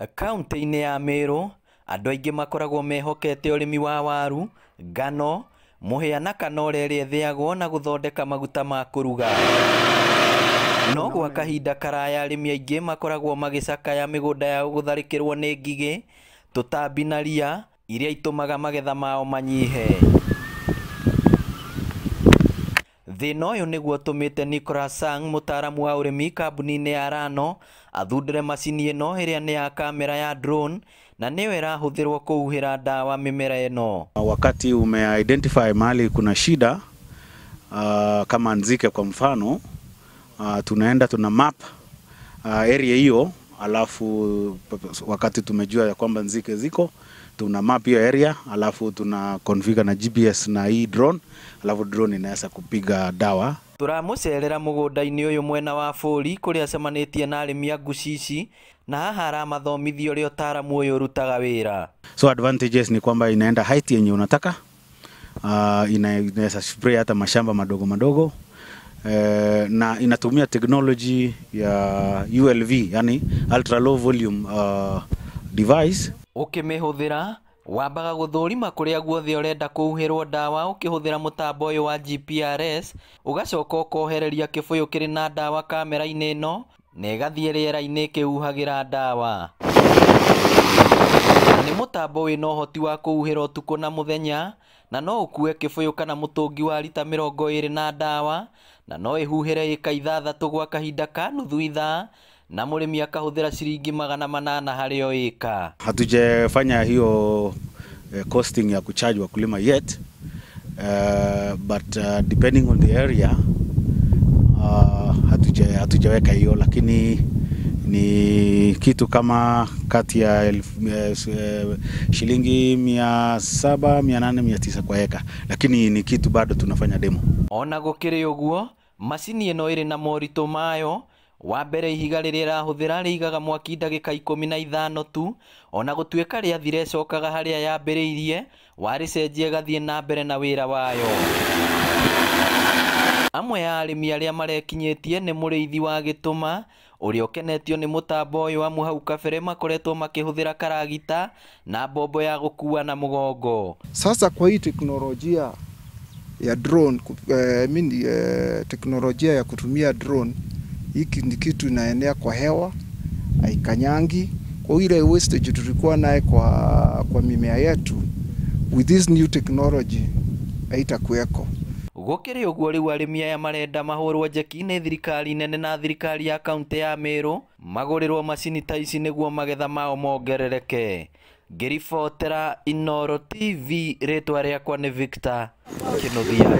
Kaũntĩ-inĩ ya Meru, andũ aingĩ makoragwo mehokete ũrĩmi wa waru, ngano, mũhĩa na kanora ĩrĩa ĩthĩagwo na gũthondeka maguta ma kũruga. No gwa kahinda karaya arĩmi aingĩ makoragwo magĩcakaya mĩgũnda yao gũtharĩkĩrwo nĩ ngigĩ, tũtambi na ria iria itũmaga magetha mao manyihe. Thĩna ũyũ nĩguo ũtũmĩte Nicholas Sang, mũtaaramu wa ũrĩmi kambuni-inĩ ya Rano, athundũre macini ĩno ĩrĩa nĩ ya kamera ya drone na nĩyo ĩrahũthĩrwo kũhuhĩra ndawa mĩmera ĩno. Wakati ume-identify mahali kuna shida kama nzige kwa mfano, tunaenda tuna map area hiyo, alafu wakati tumejua ya kwamba nzige ziko, tuna map hiyo area, alafu tuna configure na GPS na hii drone, alafu drone inaweza kupiga dawa. Tũramũcerera mũgũnda-inĩ ũyũ mwena wa Bũũri kũrĩa acemanĩtie na arĩmi a Ngucici na haha aramathomithia ũrĩa ũtaaramu ũyũ ũrutaga wĩra. So advantages ni kwamba inaenda height yenye unataka, inaweza spray hata mashamba madogo madogo, na inatumia technology ya ULV, yani ultra low volume device. Ũkĩmĩhũthĩra wambaga gũthũrima kũrĩa guothe ũrenda kũhuhĩrwo ndawa ũkĩhũthĩra mũtambo ũyũ wa GPRS, ũgacoka ũkohereria kĩbũyũ kĩrĩ na ndawa kamera-inĩ ĩno na ĩgathiĩ rĩera-inĩ ĩkĩhuhagĩra ndawa. Na nĩ mũtambo wĩna ũhoti wa kũhuhĩra ũtukũ na mũthenya na no ũkue kĩbũyũ kana mũtũngi wa rita 20 na ndawa na no ĩhuhĩre ĩka 6 gwa kahinda ka nuthu ithaa na mũrĩmi akahũthĩra ciringi 800 harĩ o ĩka. Hatujafanya hiyo costing ya kucharge wakulima yet, but depending on the area hatujaweka hiyo, lakini ni kitu kama kati ya shilingi 700, 800, 900 kwa eka, lakini ni kitu bado tunafanya demo. Ona gũkĩrĩ ũguo, macini ĩno ĩrĩ na moritũ mayo. Wa mbere, ihiga rĩrĩa ĩrahũthĩra rĩigaga mwaki ndagĩka 15 tu, ona gũtuĩka rĩathira ĩcokaga harĩa yambĩrĩirie, warĩcenjia ĩgathiĩ na mbere na wĩra wayo. Amwe a arĩmi arĩa marekinyĩtie nĩ mũrĩithi wa Gĩtũma ũrĩa ũkenetio nĩ mũtambo ũyũ amu hau kabere makoretwo makĩhũthĩra karagita na mbombo ya gũkua na mũgongo. Sasa kwa hii teknolojia ya drone, teknolojia ya kutumia drone, hiki ni kitu inaenea kwa hewa, haikanyangi. Kwa ile wastage tulikuwa naye kwa mimea yetu, with this new technology haitakuweko. Gũkĩrĩ ũguo rĩu arĩmi aya marenda mahũrwo njeki nĩ thirikari nene na thirikari ya kaũntĩ ya Meru magũrĩrwo macini ta ici nĩguo magetha mao mongerereke. Ngĩribotera Inooro TV, rĩtwa rĩakwa nĩ Victor Kĩnuthia.